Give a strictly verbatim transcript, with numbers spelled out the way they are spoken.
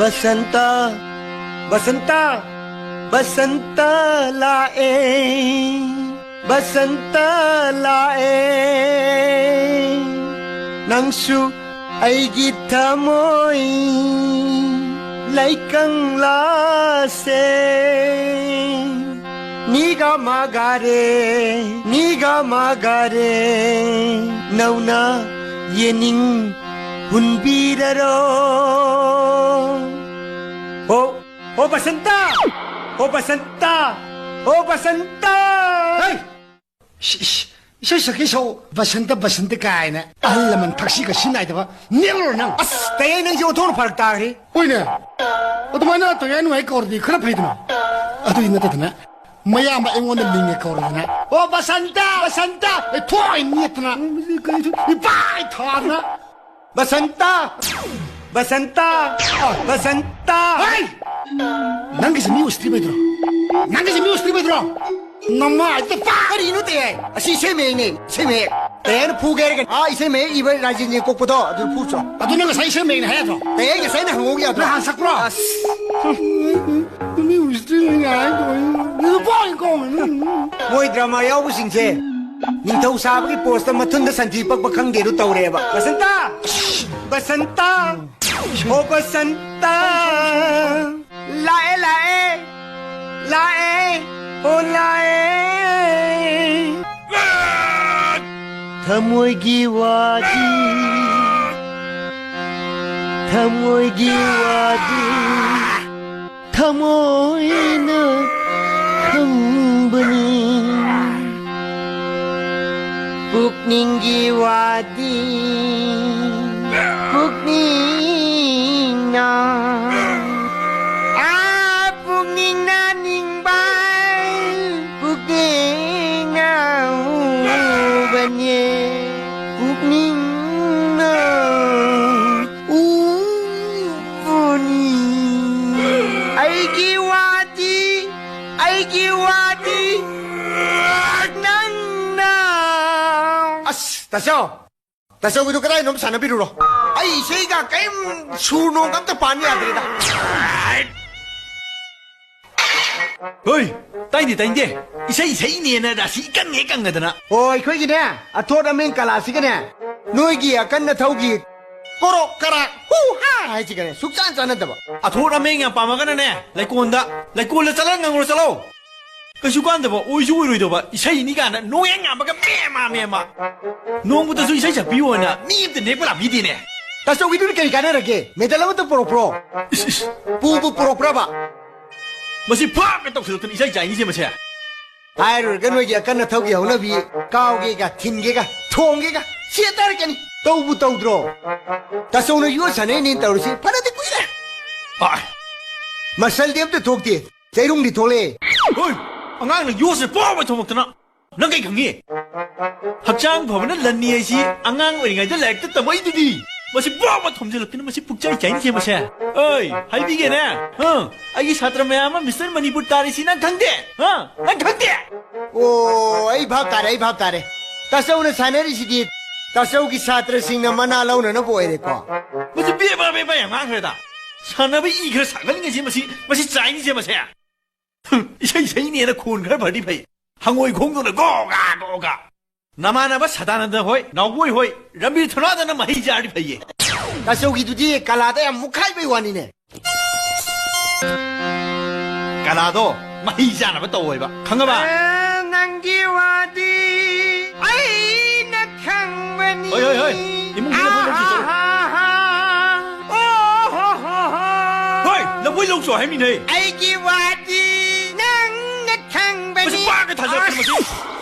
ꯕꯁꯟꯇ, ꯕꯁꯟꯇ, ꯕꯁꯟꯇ ꯂꯥꯛꯑꯦ, ꯕꯁꯟꯇ ꯂꯥꯛꯑꯦ꯫ ꯅꯪꯁꯨ ꯑꯩꯒꯤ ꯊꯃꯣꯏ ꯂꯩꯀꯪꯂꯥꯁꯦ ꯅꯤꯒ ꯃꯥꯒꯔꯦ, ꯅꯤꯒ ꯃꯥꯒꯔꯦ, ꯅꯧꯅ ꯌꯦꯅꯤꯡ ꯍꯨꯟꯕꯤꯔꯔꯣ꯫ ꯍꯣ, ꯍꯣ ꯕꯁꯟꯇ! ꯍꯣ ꯕꯁꯟꯇ! ꯍꯣ ꯕꯁꯟꯇ! ꯍꯩ! ꯏꯁ, ꯏꯁ, ꯏꯁꯩ ꯁꯛꯀꯤ ꯁꯧ ꯕꯁꯟꯇ, ꯕꯁꯟꯇ ꯀꯥꯏꯅ ꯑꯍꯜ ꯂꯃꯟ ꯊꯛꯁꯤ ꯈꯥꯁꯤ ꯅꯥꯏꯗꯕ ꯅꯦꯛꯂꯨꯔꯣ ꯅꯪ꯫ ꯑꯁ, ꯇꯌꯥꯏ ꯅꯪꯁꯦ ꯑꯣꯟꯊꯣꯛꯅ ꯐꯔꯛ ꯇꯥꯈ꯭ꯔꯦ꯫ ꯍꯣꯏꯅꯦ꯫ ꯑꯗꯨꯃꯥꯏꯅ ꯇꯌꯥꯏ ꯅꯨꯡꯉꯥꯏ ꯀꯧꯔꯗꯤ ꯈꯔ ꯐꯩꯗꯅ꯫ ꯑꯗꯨꯗꯤ ꯅꯠꯇꯗꯅ ꯃꯌꯥꯝꯕ ꯑꯩꯉꯣꯟꯗ ꯃꯤꯡꯒ ꯀꯧꯔꯗꯅ꯫ "ꯑꯣ ꯕꯁꯟꯇ, ꯕꯁꯟꯇ!" ꯑꯩ ꯊꯣꯛꯑꯣꯏ ꯅꯦꯠꯇꯅ꯫ ꯏꯄꯥꯏ ꯊꯥꯗꯅ꯫ ꯕꯁꯟꯇ! ꯕꯁꯟꯇ! ꯕꯁꯟꯇ! ꯍꯩ! ꯅꯪꯒꯤꯁꯦ ꯃꯤ ꯎꯁꯤꯠꯇ꯭ꯔꯤꯕꯩꯗ꯭ꯔꯣ? ꯅꯪꯒꯤꯁꯦ ꯃꯤ ꯎꯁꯤꯠꯇ꯭ꯔꯤꯕꯩꯗ꯭ꯔꯣ? ꯅꯃꯥꯏꯗ ꯄꯥꯛ! ꯀꯔꯤꯅꯣ ꯇꯌꯥꯏ? ꯑꯁꯤ ꯏꯁꯩ ꯃꯌꯦꯛꯅꯦ, ꯏꯁꯩ ꯃꯌꯦꯛ꯫ ꯇꯌꯥꯏꯅ ꯐꯨꯒꯦ ꯍꯥꯏꯔꯒ, ꯑꯥ, ꯏꯁꯩ ꯃꯌꯦꯛ ꯏꯕ ꯔꯥꯖꯦꯟꯗ꯭ꯔ ꯀꯣꯛꯄꯗꯣ, ꯑꯗꯨ ꯐꯨꯆꯣ꯫ ꯑꯗꯨ ꯅꯪ ꯉꯁꯥꯏ ꯏꯁꯩ ꯃꯌꯦꯛꯅꯦ ꯍꯥꯏ ꯌꯥꯗ꯭ꯔꯣ? ꯇꯌꯥꯏ ꯉꯁꯥꯏꯅ ꯍꯪꯍꯧ ꯌꯥꯗ꯭ꯔꯣ? ꯅꯪ ꯍꯥꯟꯅ ꯁꯛꯄ꯭ꯔꯣ? ꯑꯁ꯫ ꯃꯤ ꯎꯁꯤꯠꯇ꯭ꯔꯤꯕꯩ ꯉꯥꯏ ꯇꯧꯔꯤ꯫ ꯅꯨꯄꯥ ꯑꯣꯏꯅ ꯀꯧꯔꯦ ꯅꯪ꯫ ꯃꯣꯏ ꯗ꯭ꯔꯃꯥ ꯌꯥꯎꯕꯁꯤꯡꯁꯦ ꯅꯤꯡꯊꯧ ꯁꯥꯕꯒꯤ ꯄꯣꯁꯇ ꯃꯊꯨꯟꯗ ꯁꯟꯊꯤ ꯄꯛꯄ ꯈꯪꯗꯦ ꯑꯗꯨ ꯇꯧꯔꯦꯕ꯫ ꯕꯁꯟꯇ! ꯕꯁꯟꯇ! ꯑꯣ ꯕꯁꯟꯇ! ꯂꯥꯛꯑꯦ, ꯂꯥꯛꯑꯦ, ꯂꯥꯛꯑꯦ, ꯑꯣ ꯂꯥꯛꯑꯦ꯫ ꯊꯃꯣꯏꯒꯤ ꯋꯥꯗꯤ, ꯊꯃꯣꯏꯒꯤ ꯋꯥꯗꯤ꯫ ꯊꯃꯣꯏꯅ ꯈꯪꯕꯅꯤ ꯄꯨꯛꯅꯤꯡꯒꯤ ꯋꯥꯗꯤ, ꯄꯨꯛꯅꯤꯡꯅ꯫ ꯑꯥ, ꯄꯨꯛꯅꯤꯡꯅ ꯅꯤꯡꯕ, ꯄꯨꯛꯅꯤꯡꯅ ꯎꯕꯅꯤ, ꯄꯨꯛꯅꯤꯡꯅ ꯎꯕꯅꯤ꯫ ꯑꯩꯒꯤ ꯋꯥꯗꯤ, ꯑꯩꯒꯤ ꯋꯥꯗꯤ ꯅꯪꯅ꯫ ꯑꯁ, ꯇꯥꯆꯧ, ꯇꯥꯆꯧꯒꯤꯗꯨ ꯀꯗꯥꯏꯅꯣꯝ ꯁꯥꯟꯅꯕꯤꯔꯨꯔꯣ꯫ ꯑꯩ ꯏꯁꯩꯒ ꯀꯔꯤꯝ ꯁꯨꯔ ꯅꯣꯡꯒ ꯑꯝꯇ ꯄꯥꯟ ꯌꯥꯗ꯭ꯔꯦꯗ꯫ ꯍꯣꯏ, ꯇꯥꯏꯅꯦ, ꯇꯥꯏꯅꯦ꯫ ꯏꯁꯩ ꯏꯁꯩꯅꯦꯅ ꯔꯥꯁꯤ ꯏꯀꯪ ꯍꯦꯛ ꯀꯪꯉꯗꯅ꯫ ꯑꯣ, ꯑꯩꯈꯣꯏꯒꯤꯅꯦ, ꯑꯊꯣꯠ ꯑꯃꯦꯟ ꯀꯂꯥꯁꯤꯒꯅꯦ, ꯅꯣꯏꯒꯤ ꯑꯀꯟ ꯑꯊꯧꯒꯤ ꯀꯣꯔꯣꯛ ꯀꯔꯥꯛ ꯍꯨ ꯍꯥ ꯍꯥꯏꯁꯤꯒꯅꯦ ꯁꯨꯛꯆꯥꯟ ꯆꯥꯟꯅꯗꯕ꯫ ꯑꯊꯣꯠ ꯑꯃꯦꯟ ꯌꯥꯝ ꯄꯥꯝꯃꯒꯅꯅꯦ, ꯂꯩꯀꯣꯜꯗ, ꯂꯩꯀꯣꯜꯗ ꯆꯠꯂ ꯉꯪꯉꯨꯔꯣ ꯆꯠꯂꯣ꯫ ꯀꯩꯁꯨ ꯀꯥꯟꯗꯕ, ꯑꯣꯏꯁꯨ ꯑꯣꯏꯔꯣꯏꯗꯕ ꯏꯁꯩꯅꯤ ꯀꯥꯏꯅ ꯅꯣꯡ ꯍꯦꯛ ꯉꯥꯟꯕꯒ ꯃꯦ ꯃꯥ ꯃꯦ ꯃꯥ꯫ ꯅꯣꯡꯃꯇꯁꯨ ꯏꯁꯩ ꯁꯛꯄꯤꯌꯣꯅ ꯃꯤ ꯑꯝꯇ ꯅꯦꯛꯄ ꯂꯥꯛꯄꯤꯗꯦꯅꯦ꯫ ꯇꯥꯆꯧꯒꯤꯗꯨꯅ ꯀꯔꯤ ꯀꯥꯟꯅꯔꯒꯦ? ꯃꯦꯗꯜ ꯑꯃꯇ ꯄꯨꯔꯛꯄ꯭ꯔꯣ? ꯏꯁ, ꯏꯁ꯫ ꯄꯨꯕꯨ ꯄꯨꯔꯛꯄ꯭ꯔꯕ? ꯃꯁꯤ ꯐꯥꯞꯅ ꯇꯧꯁꯤꯜꯂꯛꯇꯅ ꯏꯆꯥꯏ ꯆꯥꯏꯅꯤꯁꯦ ꯃꯁꯦ꯫ ꯍꯥꯏꯔꯨꯔꯒ ꯅꯣꯏꯒꯤ ꯑꯀꯟ ꯑꯊꯧꯒꯤ ꯍꯧꯅꯕꯤ ꯀꯥꯎꯒꯦꯒ, ꯊꯤꯟꯒꯦꯒ, ꯊꯣꯡꯒꯦꯒ ꯁꯤ ꯇꯥꯔꯛꯀꯅꯤ꯫ ꯇꯧꯕꯨ ꯇꯧꯗ꯭ꯔꯣ? ꯇꯥꯆꯧꯅ ꯌꯣꯠ ꯁꯥꯟꯅꯩꯅꯦꯅ ꯇꯧꯔꯤꯁꯤ ꯐꯅꯗꯤ ꯀꯨꯏꯔꯦ꯫ ꯑꯥꯏ꯫ ꯃꯁꯜꯗꯤ ꯑꯝꯇ ꯊꯣꯛꯇꯦ꯫ ꯆꯩꯔꯨꯡꯗꯤ ꯊꯣꯛꯂꯛꯑꯦ꯫ ꯍꯣꯏ, ꯑꯉꯥꯡꯅ ꯌꯣꯠꯁꯦ ꯄꯣꯕ ꯊꯣꯝꯃꯛꯇꯅ꯫ ꯅꯪ ꯀꯩ ꯈꯪꯉꯤ? ꯍꯛꯆꯥꯡ ꯐꯕꯅ ꯂꯟꯅꯤ ꯍꯥꯏꯁꯤ ꯑꯉꯥꯡ ꯑꯣꯏꯔꯤꯉꯩꯗ ꯂꯥꯏꯔꯤꯛꯇ ꯇꯝꯃꯛꯏꯗꯨꯗꯤ꯫ ꯃꯁꯤ ꯄꯣꯕ ꯊꯣꯝꯖꯤꯜꯂꯛꯇꯅ ꯃꯁꯤ ꯄꯨꯛꯆꯩ ꯆꯥꯏꯅꯤꯁꯦ ꯃꯁꯦ꯫ ꯑꯣꯏ, ꯍꯥꯏꯕꯤꯒꯦꯅꯦ꯫ ꯍꯥ? ꯑꯩꯒꯤ ꯁꯥꯇ꯭ꯔ ꯃꯌꯥꯝ ꯑꯃ ꯃꯤꯁꯇꯔ ꯃꯅꯤꯄꯨꯔ ꯇꯥꯔꯤꯁꯤ ꯅꯪ ꯈꯪꯗꯦ? ꯍꯥ? ꯅꯪ ꯈꯪꯗꯦ? ꯑꯣ, ꯑꯩ ꯚꯥꯞ ꯇꯥꯔꯦ, ꯑꯩ ꯚꯥꯞ ꯇꯥꯔꯦ꯫ ꯇꯥꯆꯧꯅ ꯁꯥꯟꯅꯔꯤꯁꯤꯗꯤ ꯇꯥꯆꯧꯒꯤ ꯁꯥꯇ꯭ꯔꯁꯤꯡꯅ ꯃꯅꯥ ꯂꯧꯅꯅꯕ ꯑꯣꯏꯔꯦꯀꯣ꯫ ꯃꯁꯤ ꯕꯦꯕꯥ ꯕꯦꯕꯥ ꯌꯥꯝ ꯉꯥꯡꯈ꯭ꯔꯦꯗ꯫ ꯁꯥꯟꯅꯕ ꯏ ꯈꯔ ꯁꯥꯒꯠꯂꯤꯉꯩꯁꯤ ꯃꯁꯤ, ꯃꯁꯤ ꯆꯥꯏꯅꯤꯁꯦ ꯃꯁꯦ꯫ ꯍꯨꯝ, ꯏꯁꯩ ꯁꯛꯏꯅꯦꯅ ꯈꯣꯟ ꯈꯔ ꯐꯔꯗꯤ ꯐꯩ꯫ ꯍꯪꯉꯣꯏ ꯈꯣꯡꯗꯧꯅ ꯒꯣꯒꯥ ꯒꯣꯒꯥ꯫ ꯅꯃꯥꯟꯅꯕ ꯁꯗꯥꯅꯟꯗ ꯍꯣꯏ, ꯅꯥꯎꯕꯣꯏ ꯍꯣꯏ, ꯔꯟꯕꯤꯔ ꯊꯧꯅꯥꯗꯅ ꯃꯍꯩ ꯆꯥꯔꯗꯤ ꯐꯩꯌꯦ꯫ ꯇꯥꯆꯧꯒꯤꯗꯨꯗꯤ ꯀꯂꯥꯗ ꯌꯥꯝ ꯃꯨꯛꯈꯥꯏꯕꯩ ꯋꯥꯅꯤꯅꯦ꯫ ꯀꯂꯥꯗꯣ ꯃꯍꯩ ꯆꯥꯅꯕ ꯇꯧꯋꯦꯕ, ꯈꯪꯉꯕ? ꯑꯦ, ꯅꯪꯒꯤ ꯋꯥꯗꯤ ꯑꯩꯅ ꯈꯪꯕꯅꯤ꯫ ꯍꯣꯏ, ꯍꯣꯏ, ꯍꯣꯏ꯫ ꯏꯃꯨꯡꯁꯤꯗ ꯄꯨꯟꯅ ꯆꯠꯂꯣ꯫ ꯑꯣ ꯍꯣ ꯍꯣ ꯍꯣ꯫ ꯍꯣꯏ, ꯂꯐꯣꯏ ꯂꯧ ꯆꯣ ꯍꯥꯏꯃꯤꯅꯦ꯫ ꯑꯩꯒꯤ ꯋꯥꯗꯤ ꯅꯪꯅ ꯈꯪꯕꯅꯤ꯫ ꯃꯁꯤ ꯄꯥꯒ ꯊꯥꯖꯔꯛꯀꯅꯨ, ꯃꯁꯤ꯫